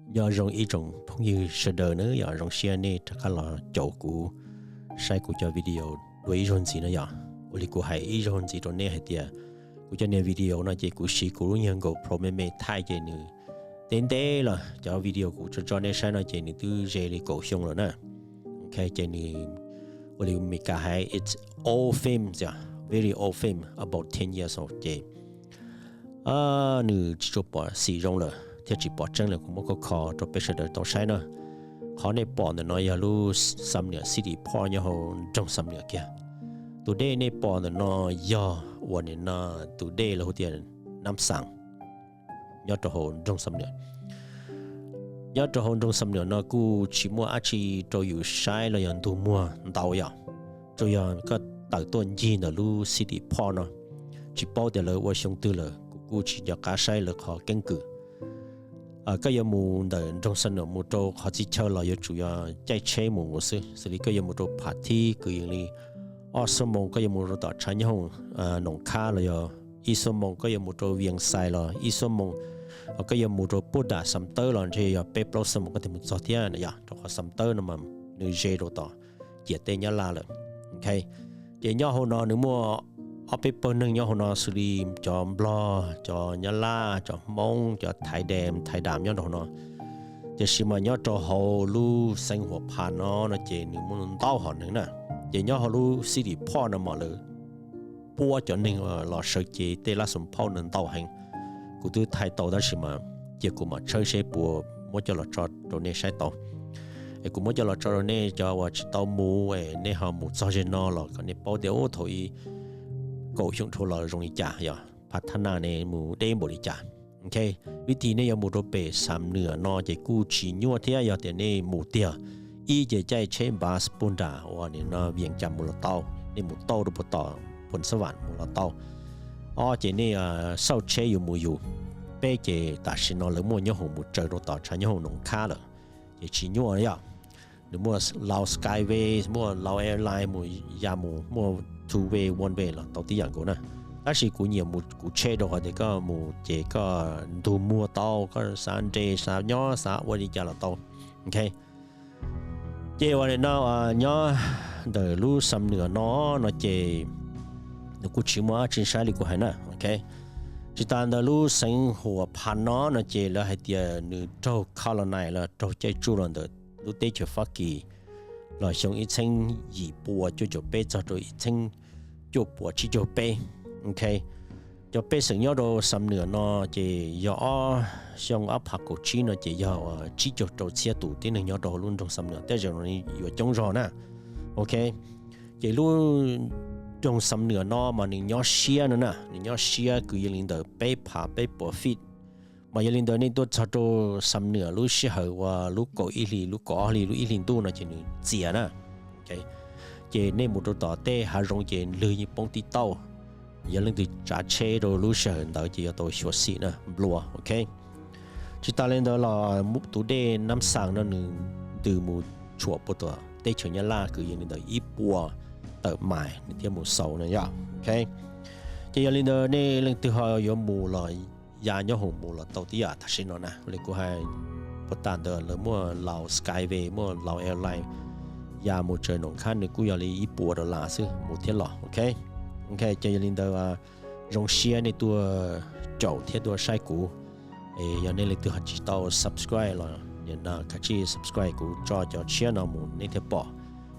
Nyob zoo ib tsoom phooj ywg sawv daws na yom, zoo siab nej rov qab los caum kuv saib kuv cov video dua ib zaug ntxiv no yom. Ua li kuv hais ib zaug ntxiv rau nej hais tias kuv cov niag video no ces kuv siv kuv lub nyuag GoPro me me thaij ces nws ntev ntev lawm, cov video kuv tso tso nej saib no ces nws twb ze li kaum xyoo lawm na. Ok, ces nws ua li Meskas hais it's old film, very old film, about ten years old ces nws tsis tshua pom xim zoo lawm thiab tsis pom tseeb lawm, kuv muab kho kho rau peb sawv daws tau saib na. Qhov nej pom ntawm no yog lub Xam Nuam City Park nyob hauv nroog Xam Nuam kiag. Tus dej nej pom ntawm no yog uas nim no tus dej lawv hu tias Nab Xaas, nyob rau hauv nroog Xam Nuam. Nyob rau hauv nroog Xam Nuam no kuj tsis muaj dab tsi rau yus saib los yog ntug muag ntau yom, tsuas yog koj tawm tuaj ncig ntawm lub City Park no. Tsis paub tias lawv ua xyoo twg lawm, kuv kuj tsis nco qab saib lawv qhov keeb kwm. Koj yuav mus ntawm nroog Xam Nuam mus rau qhov txhia chaw los yuav tsum yog caij tsheb mus xwb. Xws li koj yuav mus rau Pham Thib kwv yees li ob xuab moos, koj yuav mus rau tom tshav nyob hoom Noom Khab los yog ib xuab moos, koj yuav mus rau Vias Xais los ib xuab moos, ho koj yuav mus rau Pub Dam Xam Tawb los ntshe yog peb plaub xuab moos koj thiaj mus txog thiab na yom, rau qhov Xam Tawb no mas nws ze rau tom ciam teb Nyab Laj lawm. Ok, ces nyob hauv no nws muaj ob peb pawg neeg nyob hauv no xws li cov Nplog, cov Nyab Laj, cov Hmoob, cov Thaiv Dam, Thaiv Dam nyob rau hauv no. Tiam sis mas nyob rau hauv lub Xeev Huas Phas no no ces nws muaj ntau hom neeg na. Ces nyob hauv lub City Park no mas lawv puab cov neeg los sawv cev tej laj xum phauj no ntau heev. Kuv twb thaij tau tab sis mas cia kuv mam tshawb seb puas muab coj los tso rau nej saib tau. Es kuv muab coj los tso rau nej cov uas tsis tau mus es nej ho mus txog ze no los kom nej paub tias ub thaum ub kaum xyoo dhau los zoo li cas yom, Phas Thab Naj ne mus deb npaum li cas. Ok, vib thib nej yuav mus rau pem Xam Nuam no ces kuj tsis nyuaj thiab, yog tias nej mus tiag, ib ces caij tsheb npas Pub Dam uas nim no Vias Cas mus los tau, nej mus tauj rau puag tom Phoos Xab Vam mus los tau. Ob ces nej xauj tsheb yus mus yus. Peb ces tam sim no lawv muaj nyob hoom mus tsaws rau tom tshav nyob hoom Noom Khab lawm, ces tsis nyuaj yom. Nws muaj Lao Skyway, muaj Lao Airline mus ya mus, muaj two way, one way los tau tib yam nkaus na. Tab sis kuv nyiam mus kuv tsheb rau qhov tias koj mus ces koj ntug muag tau, koj xav nres xav nyob xav ua li cas los tau. Ok, ces uas nim no nyob ntawm lub Xam Nuam no no ces nws kuj tsis muaj dab tsi saib li kuv hais na. Ok, tsis tas ntawd lub Xeev Huas Phas no no ces lawv hais tias nws raug colonize los raug caij tsuj los ntawm lub teb chaws Fab Kis los xyoo ib txheeb yim pua cuaj caum peb txog rau ib txheeb cuaj pua tsib caug peb. Ok, cov pej xeem nyob rau Xam Nuam no ces yog ob xyoo ob phav kaum tsib no ces yog tsib caug rau txhiab tus tib neeg nyob rau hauv lub nroog Xam Nuam, tej zaum no yuav coob zog na. Ok, ces lub nroog Xam Nuam no mas nws nyob siab no na, nws nyob siab kwv yees li ntawm peb phav peb puas feet. Mas yog li ntawd nej tuaj txog rau Xam Nuam lub sij hawm uas lub kaum ib hlis, lub kaum ob hlis, lub ib hlis ntuj no ces nws txias na. Ces nej mus rau tom tej hav zoov ces lwg yeej poob tib tauj. Yog leej twg tsav tsheb rau lub sij hawm ntawd ces yuav tau xyuam xim na, nplua. Ok, tsis tas li ntawd los tus dej Nab Xaas no nws ntws mus tshuam puag tom teb chaws Nyab Laj kwv yees li ntawm ib puas tawm mais nws thiaj mus xaus na yom. Ok, ces yog li ntawd nej leej twg ho yuav mus los ya nyob hoom mus los tau tib yam tam sim no na. Li kuv hais puag ta ntawd lawv muaj Lao Skyway, muaj Lao Airline ya mus tsaws Noom Khab, nws kuj yog li ib puas dollar xwb mus thiab los. Ok, ok, ces yog li ntawd zoo siab nej tuaj caum thiab tuaj saib kuv. Yog nej leej twg ho tsis tau subscribe los nim no kav tsij subscribe kuv tso cov tshiab no mus nej thiaj pom.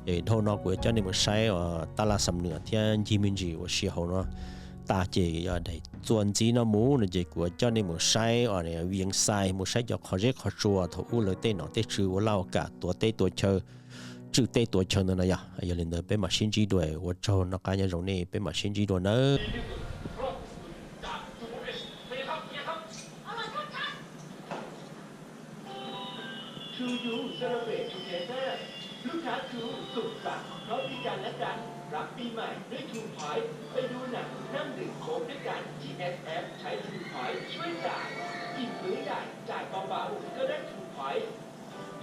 Es dhau no kuv yuav coj nej mus saib tab laj Xam Nuam thiab ncig me ntsis ua si hauv no tas ces yog daim txuas ntxiv no mus no ces kuv yuav coj nej mus saib Vias Xais, mus saib cov qhov zeb qhov tsua thaum ub lawv tej nom tej tswv ua laj ua kam tuav teb tuav chaw, tswj teb tuav chaw ntawd no yom. Yog li ntawd peb mam sib ntsib dua, ua tsaug, noj qab nyob zoo nej, peb mam sib ntsib dua nawb. ทรูยู Celebrate Together ลูกค้า True สุขสันต์เพราะมีกันและกัน รับปีใหม่ด้วย True Point ไปดูหนัง นั่งดื่มโค้กด้วยกันที่ เอส เอฟ ใช้ True Point ช่วยจ่าย อิ่มมื้อใหญ่ จ่ายเบาๆ ก็ได้ True Point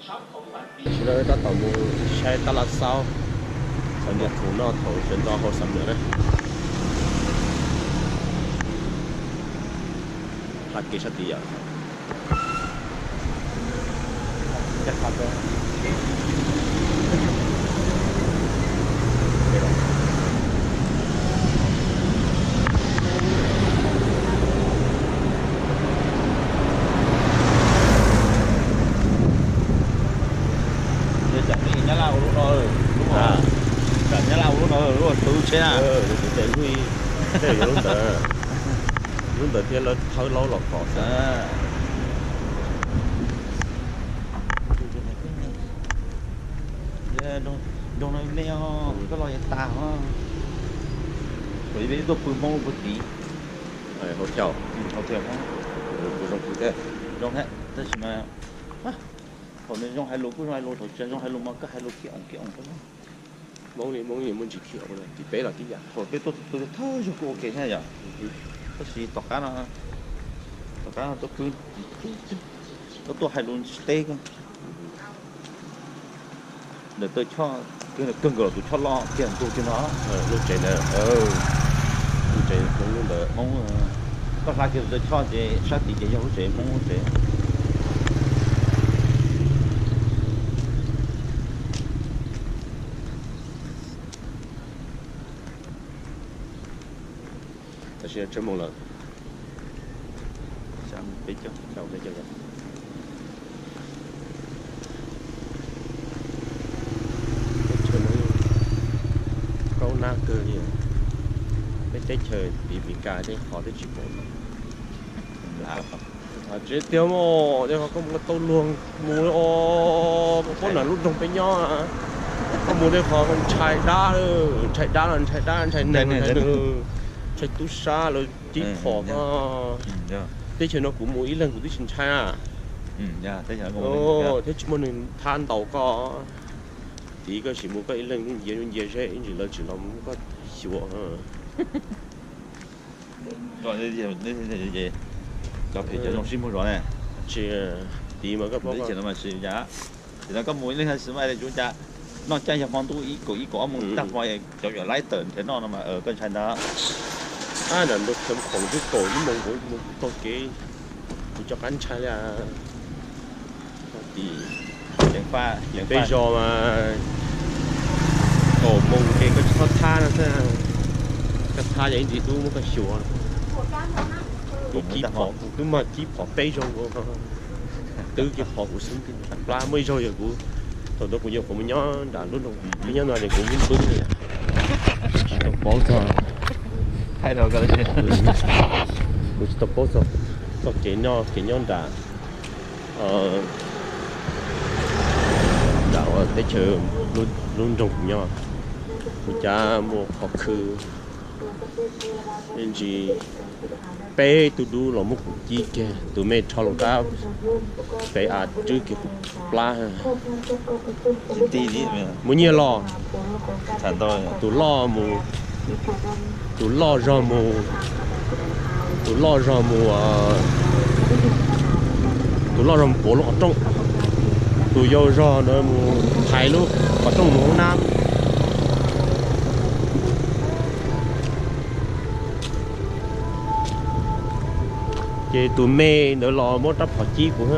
ช็อปของขวัญปี Tam sim no tab tom mus saib tab laj xaub, txhom nyiaj txhom noj thaum sawv ntxov hauv Xam Nuam na. Hla kev sab tid yom. Nyab Laj ua lub no, lub, Nyab Laj ua lub no, lub tus tsheb na. Tej yog lub ntawd, lub ntawd thiab lawv thawb laub los kom xwb. Nroog no me os, koj los yeej tas os. Peb tuaj pw Hmoob puag tid. Hauv chaw, hauv chaw Hmoob, zoo thiab, zoo thiab, tab sis mas thaum nws zoo hais lus kuj zoo hais lus, thaum tsis zoo hais lus mas koj hais lus khib oos khib oos xwb. Hmoob li Hmoob li muaj ntsis khib oos, tim peb los tib yam. Thaum peb tuaj pw thawj zaug kuj ua ke thiab yom, tab sis tom qab no, tom qab no tuaj pw, tuaj tuaj hais lus tsis teb koj. Ntawm taw choj, kawg nkaus tus choj loj kiag ntu kiag no. Lub tsev ntawd, lub tsev Hmoob lub ntawd. Hmoob, koj hla kiag tus taw choj ces sab tid ces yog lub tsev Hmoob lub tsev. Tam sim no tsawg moos lawm? Xya peb caug, xya peb caug. Teb chaws no kaub nab kawg li. Peb teb chaws tim Meskas tej qhov twb tsis pom. Tsev tiag mas tej qhov koj mus koj tau luag mus, koj nram lub nroog peb nyob, koj mus tej qhov ntshai dab, ntshai dab los ntshai dab, ntshai neeg, ntshai tub sab lawv cib phom. Teb chaws no kuv mus ib leeg kuv twb tsis ntshai na, thiab tsis muaj neeg thab ntaus koj. Tid koj sim mus koj ib leeg ntsia ntsia seb ib ntsis lawv tsis los muab koj xyuas. Cov phem cov zoo sib muag zov ne. Tsis, tid mas koj paub, ces no koj mus ib leeg xwb mas tsuas cas noj caij yog hmo ntuj ib kaum ib kaum ob moos tag hmo cov yuam laib tawm nrhiav noj no mas koj ntshai ntag. Ab, nram nroog Kham Khoom twb kaum ib moos kuv mus tog kev, kuv rov qab ntshai li. Tim peb zos mas kaum moos ces koj tsis txhob thab no xwb, koj thab yog ib ntsis dub muab koj xyuas. Kuv cib phom, kuv twb mag cib phom peb zaug, twb kiag phom kuv xwb. Plab muaj ib zaug yog kuv, thaum ntawd kuv nyuam qhuav mus nyob nram lub nroog, nyob no ces kuv npwb npwb li. Tsis tau paub txog, kuv tsis tau paub txog txoj kev noj kev nyob nram, nram teb chaws lub nroog kuv nyob, kuv cav muaj qhov khw ntsis peb tug dub los muab kuv cib kiag, tus me rho los rab pem av rwb kiag kuv plab. Muaj nyiaj los, tus loj mus, tus loj zog mus, tus loj zog mus, tus loj zog mus puav lub qhov rooj, tus yau zog ntawd mus thaiv lub qhov rooj mus hauv nab. Ces tus me ntawd los muab rab phom cib kuv.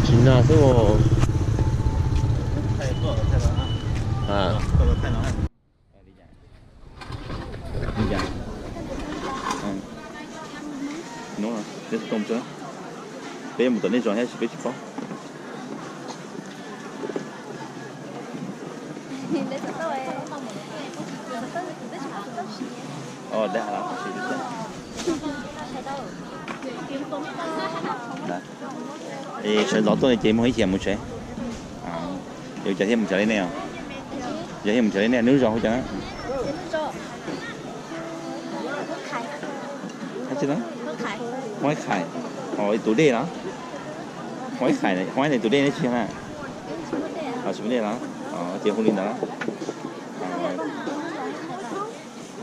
Tsis nag xwb os. Peb mus tom nej zos thiab sis peb tsis paub. Sawv ntxov tuaj ces muag ib xyam mus tsev. Yuav cas thiaj mus tsev li nej os? Yog thiaj mus tsev li nej, neb lub zos hu cas? Hmoob Ib Khais. Tus dej los? Hmoob Ib Khais, Hmoob Ib Khais tus dej neb tsis yog na? Tsis muaj dej los? Ces hu li ntawd.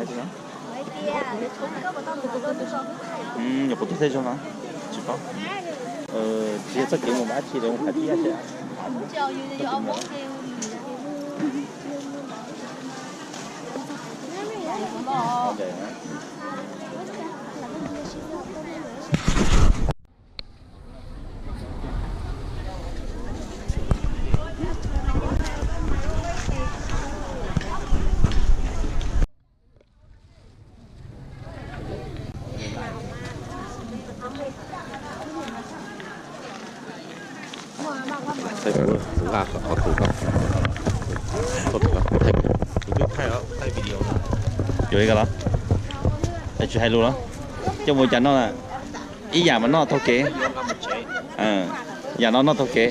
Nyuam qhuav tuaj teb zoo no, tsis paub. Tsis yog txoj kev mus mas dab tsi, mus qhov tib yam. Yuav ib ko los? Tsis hais lus los? Coj mus cas noj na? Ib yam mas noj taug kev. Yam no noj taug kev.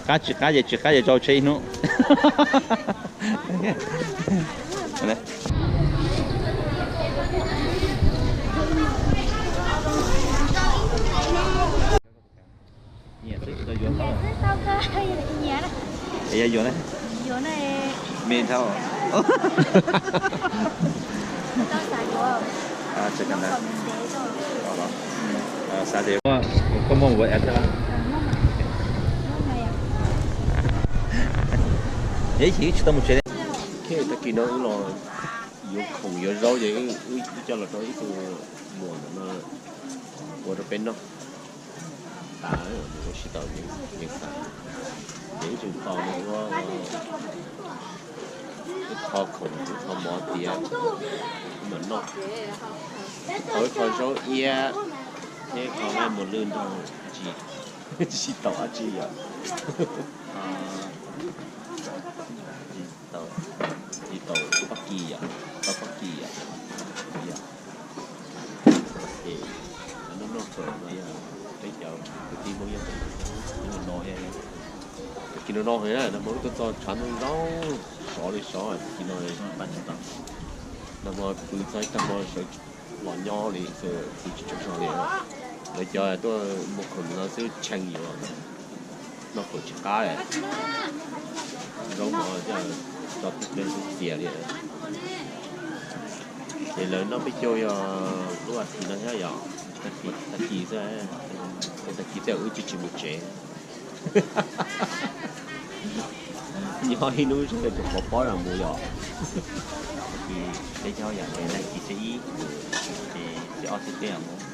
Qab tsis qab ces tsis qab ces tso tsheb ib hnub. Yog yuav ne? Me dhau. Xav tias koj muaj npav thiab. Ib chim tsis tau mus tsev li. Tag kis no wb los yuav khoom yuav zaub ces wb coj los rau ib tug muam ntawm no ua rau peb noj. Tas ua tsis tau, yeej tas. Ces wb tseem kho li ua, wb kho khoom, wb kho mov tiav, wb mam noj. Wb kho, wb kho zaub iab thiab kho nqaij mus lwj nrog tsis, tsis tau dab tsi yom. Tsis tau, tsis tau pob kis yom, tau pob kis yom. Ces noj noj fawm no yog peb cov kwv tij Hmoob nyob no, tag kis no no na, no hmo wb tuaj txog tshav ntuj ntaug sov li sov, tag kis no no hmo pw txog ib tag hmo sawv los nyob li, pw tsis tsaug zog li. Lawv cov tuaj muag khoom no xwb tshee yuav, noj fawm tsis qab li. Zaub mov thiaj tso tib pliag xwb tiav li. Ces lawv noj peb caug yog lub as thiv no thiab yom, tag kis xwb, tag kis tej zaum wb tsis tsis mus tsev. Nyob ib hnub zoo tus qhov pob los mus yom. Tag kis peb caug yom, ces tag kis xiab ib, ces xiab ob xiab peb mus.